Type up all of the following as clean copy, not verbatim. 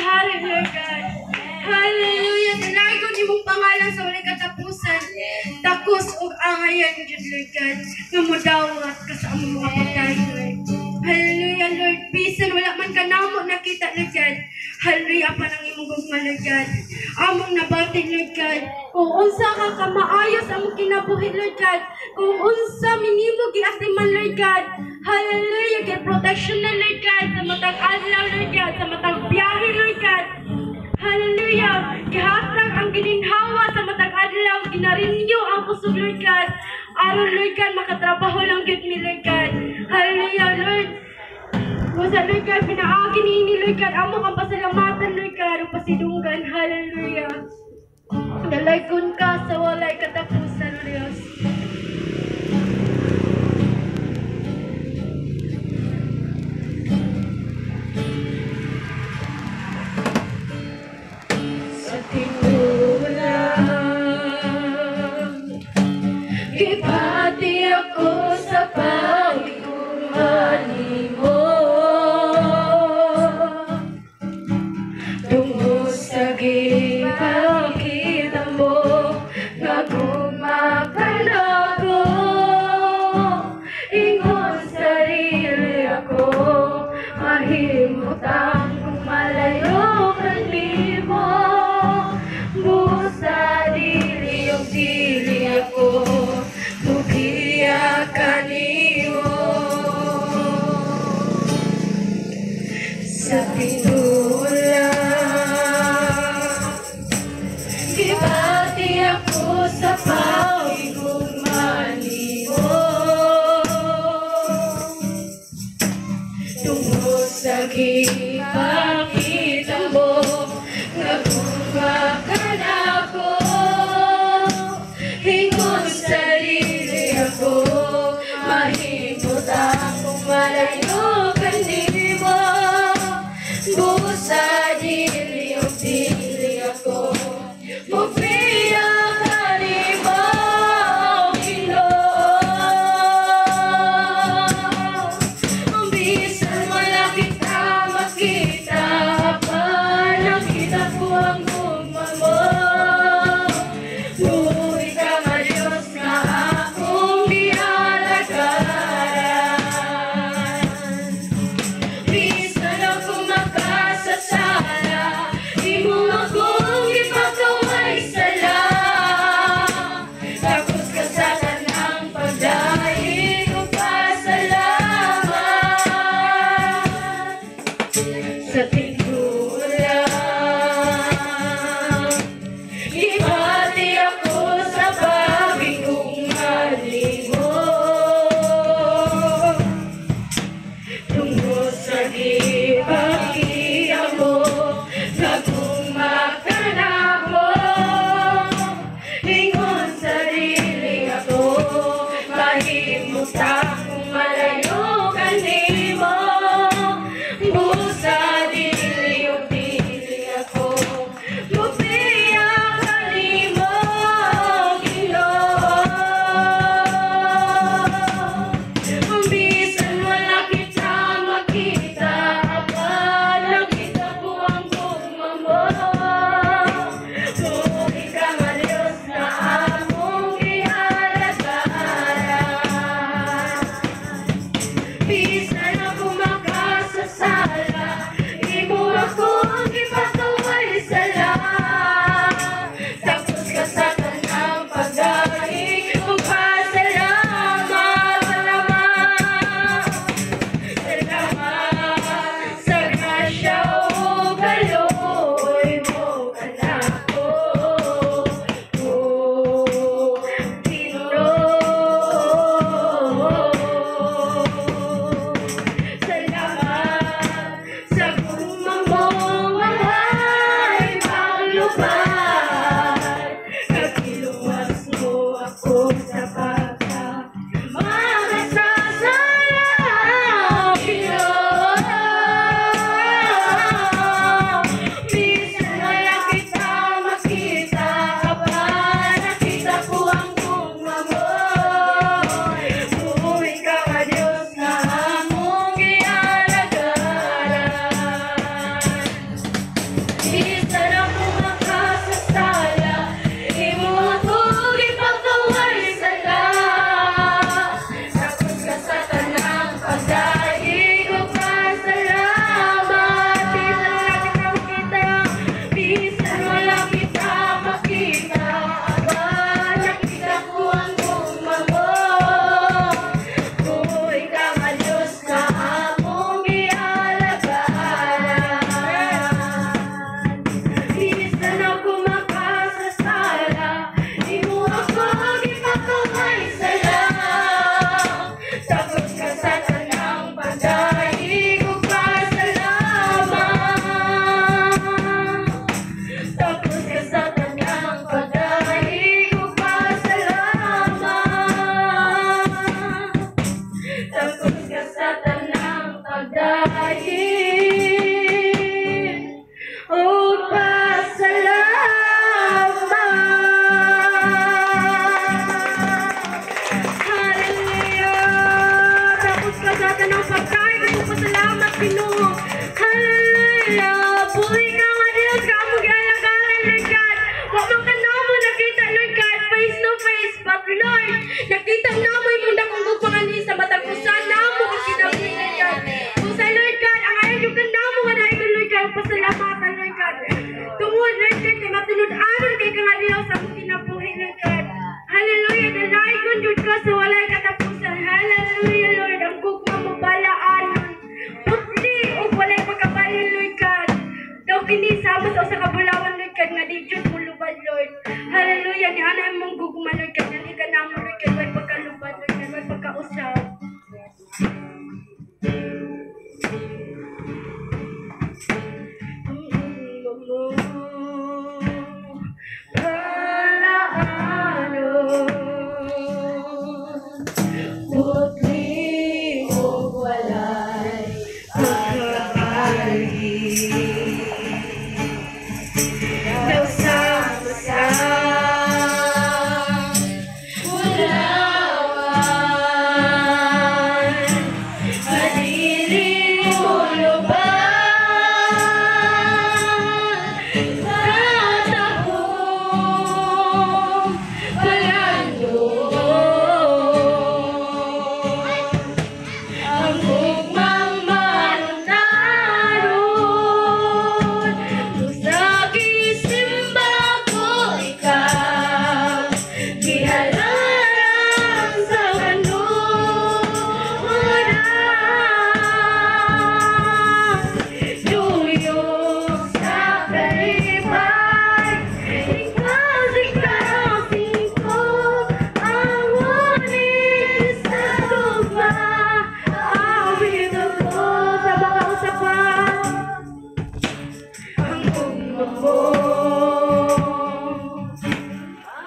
hari, Lord God. Hallelujah. Dalaygon imong pangalan sa walay katapusan. Takos og angayan jud, Lord God, nga modawat ka sa among mga pagdayon, Lord. Hallelujah, Lord. Bisan wala man ka namo nakita, Lord God. Hallelujah pa nang imong gugma, Lord God. Among nabati, Lord God. Kung unsa ka kamaayo sa among kinabuhi, Lord God. Kung unsa minimo giatiman, Lord God. Hallelujah. Kay protection na, Lord God. Sa matag adlaw, Lord God. Sa matag biyahe, Lord God. Hallelujah. Gihatag ang gininhawa sa matag adlaw. Ginarinyo ang kusog, Lord God. Aron, Lord God, makatrabaho lang gyud mi, Lord God. Hallelujah, Lord. Basta, Lord God, pinaagi niini, Lord God. Amo kang pasalamatan, Lord God, ug pasidunggan. Hallelujah. Dalaygon ka sa walay katapusan, Diyos. Sa tinulang, gipati ako sa pagigugma nimo. Tungod sa gipakita mo nga gugma ka nako, ingon sarili ako mahimutang kung malayo ka nimo. Bisan ako makasasala, imo ako gipakaway sala. Takos ka sa tanang pagdaig ug pasalamat. Bisan wala kita makita, bisan wala kita makita, aba, nakita ko ang gugma mo. Buhi ka nga Diyos nga among gialagaran. Bisan ako makasasala, imo ako gipakaway sala. Takos ka sa tanang pagdaig ug pasalamat. Takos ka sa tanang pagdaig ug pasalamat. Takos ka sa tanang pagdaig ug pasalamat. Hallelujah! Takos ka sa tanang pagdaig ug pasalamat, Ginoo. Hallelujah! Buhi ka nga Diyos, nga among gialagaran, Lord God. Wa man ka namo nakita, Lord God, face to face, but Lord, nakita namo imong dakong gugma nganhi sa matag usa namo ka kinabuhi, Lord God. Busa, Lord God, ang ayaw jud ka namo nga dahil, Lord God, pasalamatan, Lord God. Tungod, Lord God, kay matinud-anon kay ka nga Dios sa among kinabuhi, Lord God. Hallelujah, dalaygon jud ka sa walay katapusan. Hallelujah, Lord, ang gugma mo balaanon. Putli ug walay pagkabalhin, Lord God. Daw kini sama sa usa ka bulawan, Lord God, nga di jud mo lubad, Lord. Hallelujah, ni ana imong gugma, Lord God, nga ka namo, Lord God, way pagkalubad, Lord God, way pagkausab. Ang gugma mo balaanon, putli ug walay pagkabalhin. Daw sama sa bulawan, kadili mo lubad sa tahong palandoon. Ang gugmang manuntaron, sa gisimba ko ikaw, gihalaran sa kanluran. Duyok sa kalipay, ikaw ko ang wani sa gugma. Awit ako sa baka usapan, ang gugma mo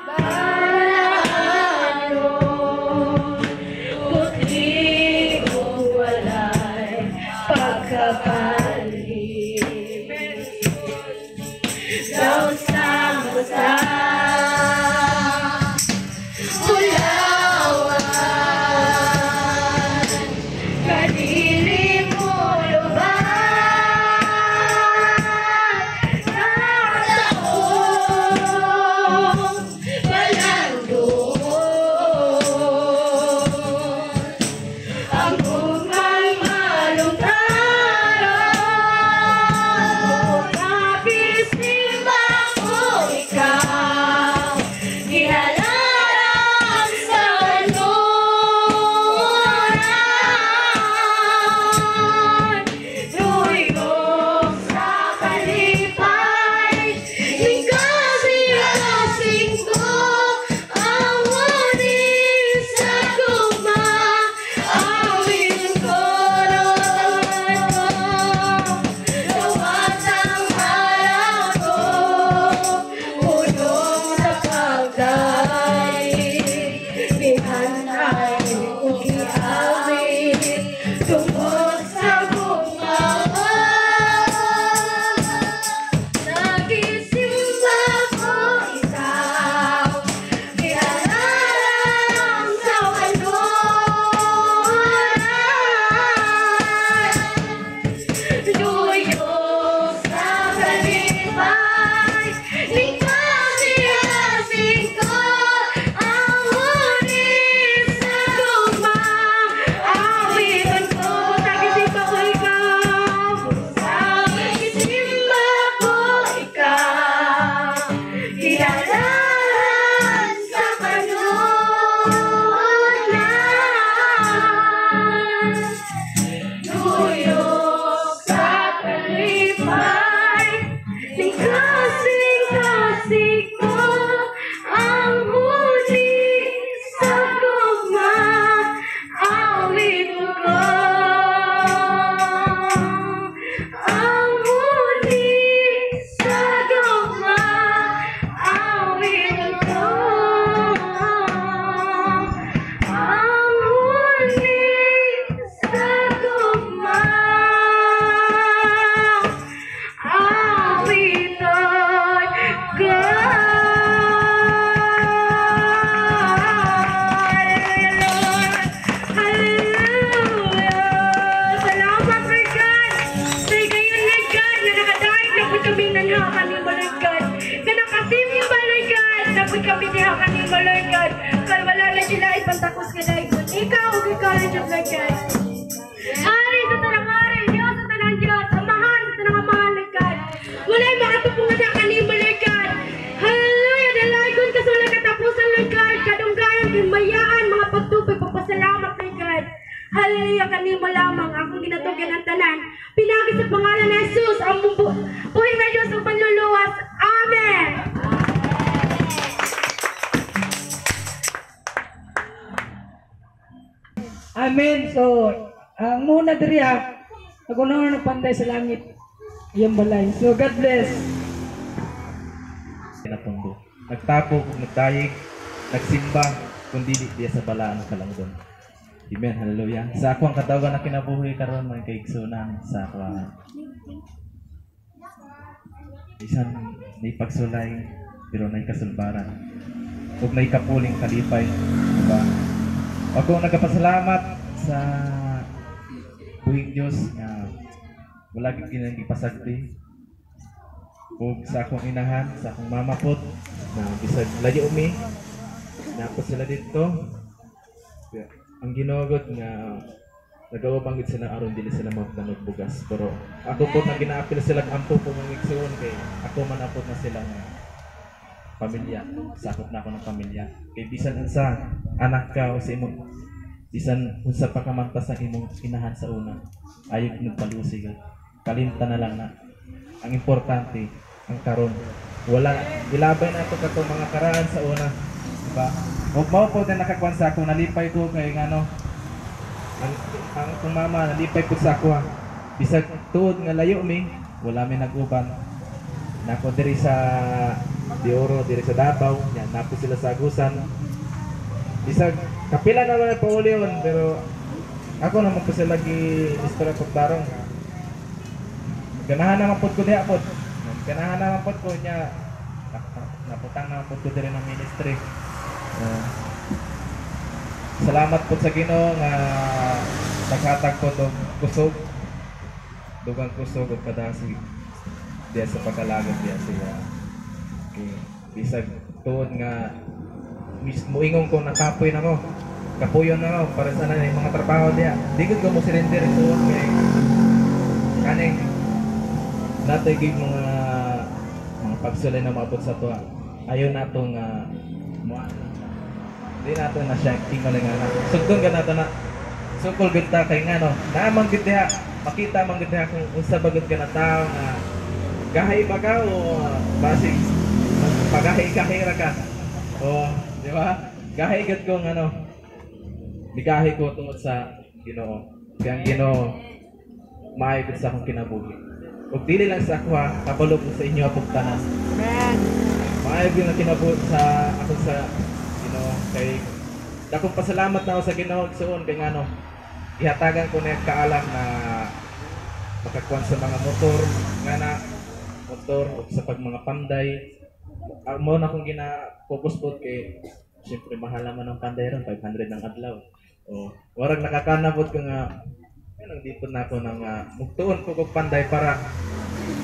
balaanon, putli ug walay pagkabalhin. Daw sama sa bulawan, kadili mo lubad sa God. Hari sa tanang hari, Diyos sa tanang Diyos, Amahan sa tanang Amahan, Lord God. Wala'y makatupungan na kanimo, Lord God. Hallelujah! Dalaygon ka sa walang katapusan, Lord God. Kadunggayan, himayaan, mga pagtupay, pagpasalamat, Lord God. Hallelujah, kanimo lamang akong ginatugyan ang tanan. Pinagi sa pangalan ni Jesus, ang buhi nga Diyos ang panluluwas. Amen! Amen. So, ang muna diri ha, nagunahan ng panday sa langit. Iyang balay. So, God bless. Pinapundo. Nagtapok, nagdayeg, nagsimba, kung dili diya sa balaan ng kalangdon. Amen. Hallelujah. Sa ako ang katawagan na kinabuhi karon mga kaigsunan sa ako ang bisan may pagsulay pero nay kasulbaran ug nay kapuling kalipay, diba? Ako nagapasalamat sa buhing Dios nga wala gid kinahanglan gipasagdi ug sa akong inahan, sa akong mama pod na bisag layo mi napos sila didto. Ang Ginoo gud nga nagawa banggit sila aron dili sila magdanog bugas, pero ako po na ginaapil sila ampo po mga igsoon kay ako man apot na sila nga pamilya, sakop na ako ng pamilya. Kay bisan unsa anak ka o sa imong bisan unsa pa ka mantas ang imong inahan sa una, ayog nagpalusi ka, kalimta na lang na. Ang importante ang karon, wala ilabay nato katong mga karaan sa una, diba? Ug mao po na nakakuan sa ako, nalipay ko kay ngano ang akong mama nalipay po sa ako. Bisag tuod nga layo mi, wala mi nag-uban. Nako diri sa Dioro, diri sa Davao, yan napo sila sa Agusan. Bisag kapila na lang paulion, pero ako naman po sila gi istorya pagtarong. Ganahan naman pod ko diha pod. Ganahan naman pod ko nya naputang naman pod ko diri ng ministry. Salamat po sa Ginoo nga naghatag po og kusog, dugang kusog ug kadasig diya sa pagkalagad diya siya. Okay. Bisag tuod nga muingon ko nakapoy nako, kapuyon nako para sa nang mga trabaho diya. Di gud ko mo surrender tuod kay kaning natay gid mga pagsulay na maabot sa tuwa. Ayo nato nga mo di nato na siya ingon nga na. Sugdon ka nato na. Sukol gud ta kay ngano, naa man gud diha, makita man gud diha kung unsa ba gud ka na tawo nga gahi ba ka o basig pagahi-gahi ra ka. O, di ba? Gahi gud ko ngano. Migahi ko tungod sa Ginoo. Kay ang Ginoo maayo gud sa akong kinabuhi. Ug dili lang sa ako ha, kabalo ko sa inyo apog tanan. Amen. Maayo gyud ang kinabuhi sa ako sa Ginoo kay dakong pasalamat na ako sa Ginoo igsuon kay ngano ihatagan ko na kaalam na makakuan sa mga motor nga na motor o sa pag mga panday. Mo na akong gina-focus po kay siyempre mahal naman ang panday ron, 500 ng adlaw. O warag nakakanabot ko nga anong dipon na ako ng mugtuon ko og panday para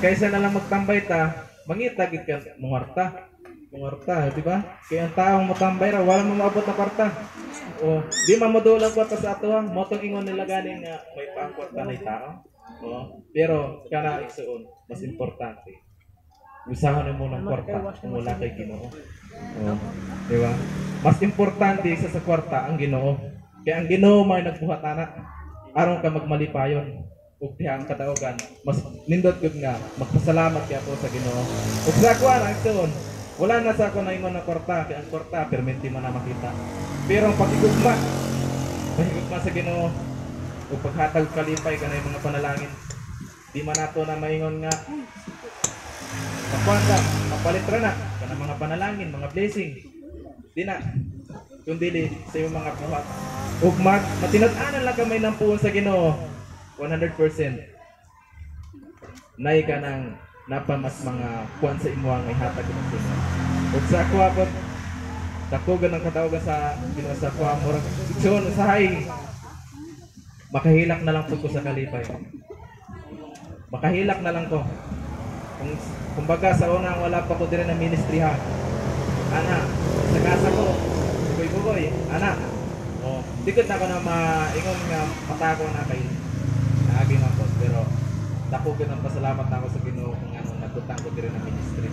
kaysa na lang magtambay ta, mangita gid ka mungarta. Mungarta, di ba? Kaya ang taong motambay ra wala mo maabot na kwarta. O di man moduol ang kwarta sa ato, motong ingon nila gani nga may pangkwarta na tao. O pero kana igsuon mas importante. Usahon mo ng kwarta kung wala kay Ginoo. O, di ba? Mas importante sa kwarta ang Ginoo. Kaya ang Ginoo may nagbuhat ana aron ka magmalipayon ug diha ang kadaogan. Mas nindot gud nga magpasalamat kay ato sa Ginoo. Ug sa kuan ang igsuon, wala na sa ako na ingon na kwarta, kaya ang kwarta perminti man na makita. Pero ang pagigugma, pagigugma sa Ginoo ug paghatag kalipay kanay mga panalangin, di man nato na maingon nga makuan ka, mapalit ra na kanang mga panalangin, mga blessing. Di na kung dili sa imong mga buhat. Ug matinud-anan lang kamay ng puon sa Ginoo 100%. Nay ka nang napa mas mga kuan sa imuha nga ihatag sa Ginoo. Ug sa ako ako dakogan ang katawagan sa Ginoo sa ako murag igsoon usahay makahilak na lang pud ko sa kalipay. Makahilak na lang ko. Kung kumbaga sa una wala pa ko dire na ministry ha. Ana, sa kasa ko, bugoy-bugoy, ana. O, Di gud na ako na maingon nga matako na kay naagi man ko, pero dako gyud ang pasalamat nako sa Ginoo kung ano nagutang ko diri na ministry.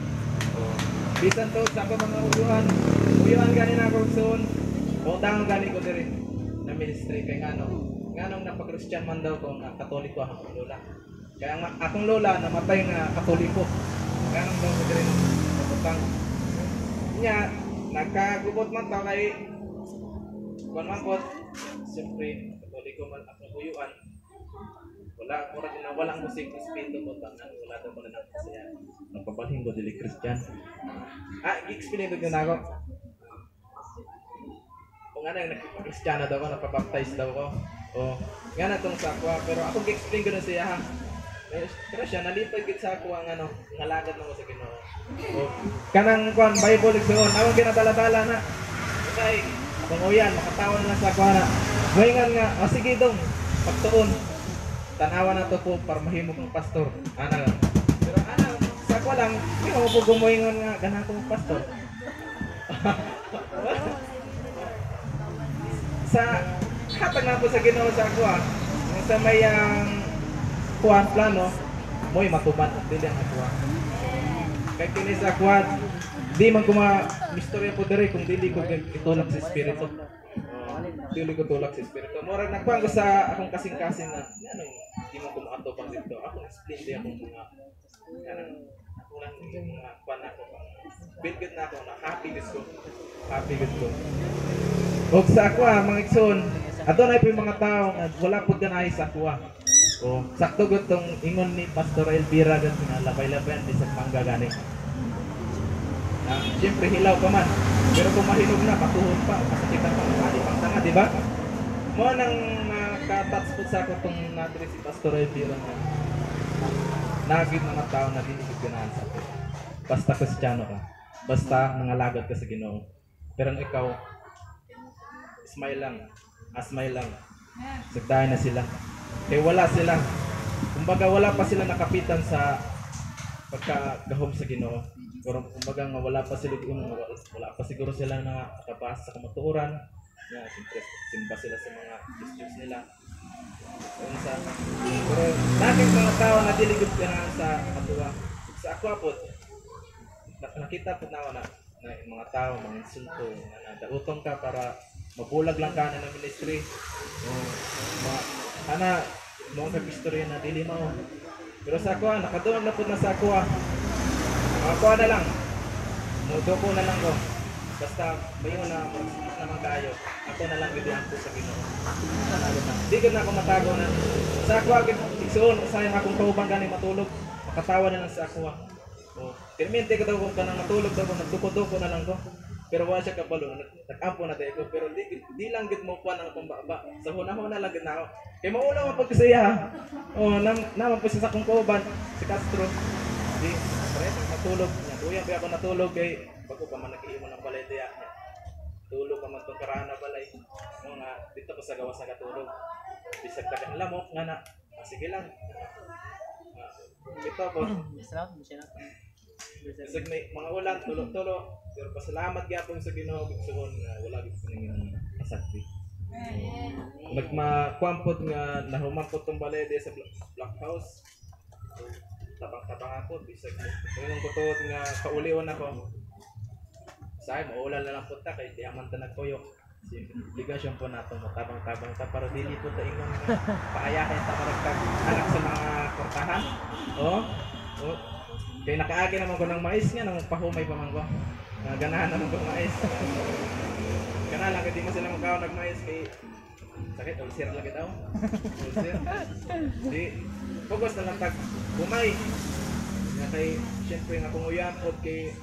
So, bisan to sa ako mga uyuan, uyuan gani na ako soon. Utang gani ko diri na ministry kay nganong napag-Christian man daw ko nga Katoliko akong lola. Kaya nga akong lola namatay nga Katoliko. Nganong daw ko diri nagutang. Nya nagkagubot man ta kay kuan man ko, siyempre Katoliko man akong uyuan. Wala murag na walang musik respeto ko tangan wala daw ko na siya. Nagpabalhin ko dili Christian. Ah, gi-explain ko na ako. Kung ano yung nagpa-Kristiyano daw ko, napabaptize daw ko. O, nga na tong sa akwa, pero ako gi-explain ko na siya ha. Pero siya, nalipay gid sa ako ang ano, ngalagad na ko sa Ginoo. O, kanang kuan Bible igsoon, akong ginadala-dala na. Kay akong uyan, makatawa na lang sa akwa na. Muingan nga, o sige dong, pagtuon. Tanawa na to po para mahimo kong pastor. Ana lang. Pero ana, sa akwa lang, di mo po gumuingon nga, ganahan kong pastor. Sa hatag na po sa Ginoo sa akwa, sa mayang kuan plano, mo'y matubad at dili ang akwa. Kay kini sa akwa, di man ko ma-mistorya po diri kung dili ko itulak sa espiritu. Dili ko tulak sa espiritu. Murag nagkuan ko sa akong kasing-kasing na anong di man ko maatupang dito. Ako explain di akong mga kanang ako lang yung mga kuan ako. Build good na ako na happy good ko. Happy good ko. Og sa akwa mga igsoon, adunay po yung mga tao nga wala pud ganahi sa akwa. O sakto gud tong ingon ni Pastor Elvira gud nga labay-labayan bisag mangga gani. Na siyempre hilaw pa man. Pero kung mahinog na patuhon pa, masakitan pa ang pang tanga, di ba? Mo nang naka-touch po sa ako tong nadiri si Pastor Elvira nga nagid mga tao na dili gud ganahan sa ako. Basta Kristiyano ka. Basta nangalagad ka sa Ginoo. Pero ang ikaw smile lang, smile lang. Sagdahan na sila. Kaya wala sila. Kumbaga wala pa sila nakapitan sa pagkagahom sa Ginoo. Pero kumbaga nga wala pa sila wala pa siguro sila na nakabasa sa kamatuoran. Ya, siyempre simba sila sa mga Diyos nila. Unsa. Pero dating mga tao na dili gud ganahan sa katuwa. Sa ako pod nakita pod na na yung mga tao mga insulto na dautong ka para mabulag lang ka na ng ministry. O, ana mo ang istorya na dili mao. Pero sa ako nakaduol na pud na sa ako. Ako na lang. Muduko na lang ko. Basta mayo na magsakit naman kayo. Ako na lang gid ang sa Ginoo. Di gid na ako matago na. Sa ako gid igsuon usahay akong kauban gani matulog. Makatawa na lang sa ako. O, permente ka daw kung kanang matulog daw ko nagduko-duko na lang ko. Pero wala siya kabalo, nag-ampo na tayo ko. Pero di lang gid mo kuan ang pambaba. Sa huna-huna lang gid na ako. Kay mauna man pag siya. O, naman po siya sa akong kauban, si Castro. Di, pre, natulog. Uyan pa ako natulog kay bago pa man nag-iimo ng balay diya. Tulog pa man tong karaan na balay. Mo nga dito ko sa gawas na katulog. Bisag tagan lamok nga na. Sige lang. Ito po. Bisag may mga ulan, tulo-tulo. Pero pasalamat gyapon sa Ginoo suon nga wala gid ko ning kasakti. Nagmakuampot nga nahumampot tong balay diya sa Black House. Tabang-tabang ako, bisag ingon ko tuod nga kauliwan ako. Say maulan na lang po ta kay di man ta nagtuyo. Obligasyon po nato mo tabang-tabang ta para dili po ta ingon nga paayahin ta maragtag anak sa mga kortahan. Oh. Oh. Kay nakaagi naman ko ng mais nga nang pahumay pa man ko. Ganahan naman ko mais. Kana lang kay di man sila magkaon nag mais kay sakit ulcer lagi daw. Ulcer. Di focus na lang tag humay. Nga kay syempre nga kung uyan pod kay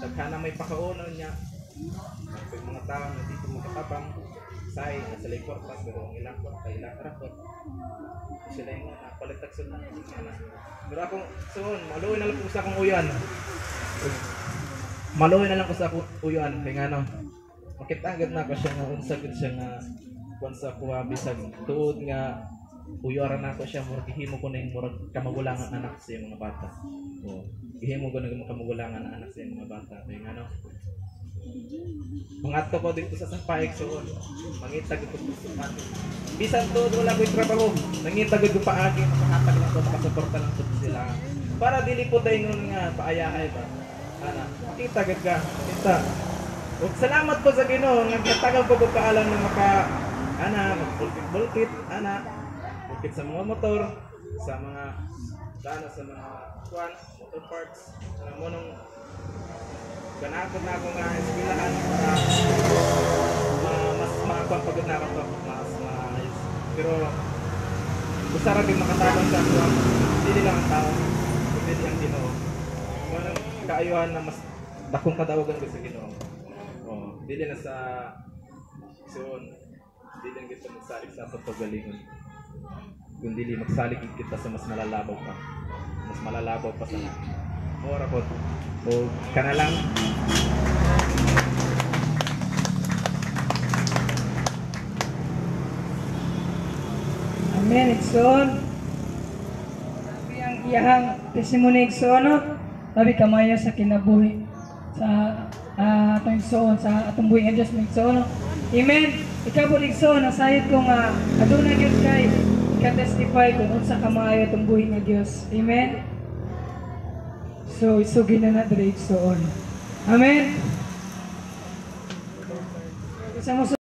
daghan na may pakaunon niya. Kay mga tao na dito magkatabang say na sila kwarta pero ang ilang kwarta ilang rapot. Sila yung palit tag sudan. Pero akong suon maluoy na lang ko sa akong uyan. Maluoy na lang ko sa akong uyan kay ngano. Makita agad na ako siya nga unsa gud siya nga kuan sa kuha bisag tuod nga uyara na ako siya murag gihimo ko na yung murag kamagulangan anak sa mga bata. O gihimo ko na yung kamagulangan anak sa mga bata kay ngano. Mangadto ko dito sa Sampaig suon. Mangita gud ko sa. Bisan tuod wala ko'y trabaho, nangita gud ko paagi, makahatag lang ko, makasuporta lang ko sila. Para dili po tayo nga paayahay ba. Ana, makita gud ka, kita. Ug salamat po sa Ginoo nga nagtagal ko kaalam na maka ana magbulkit-bulkit ana bulkit sa mga motor, sa mga sana sa mga kuan, motor parts, ana mo nung ganakot na ako nga eskwelahan para mas makakuan pagod na ako mas maayos. Pero usa ra gyud makatabang sa ako, dili lang ang tao, kundi ang Ginoo. Mo nang kaayuhan na mas dakong kadaogan ko sa Ginoo. Oh, dili na sa soon, dili lang kita magsalig sa atong pagalingon. Kundi dili magsalig kita sa mas malalabaw pa. Mas malalabaw pa sa ora ko. O kana lang. Amen, igsoon. Sabi ang iyahang testimony, igsoon, no? Sabi kamayo sa kinabuhi sa atong igsoon, sa atong buhi nga Dios igsoon, no? Amen. Ikaw po igsoon, nasayod ko nga aduna gyud kay ka-testify kung unsa kamaayo atong buhi nga Dios. Amen. So isugi na na diri igsoon. Amen. Sa mo.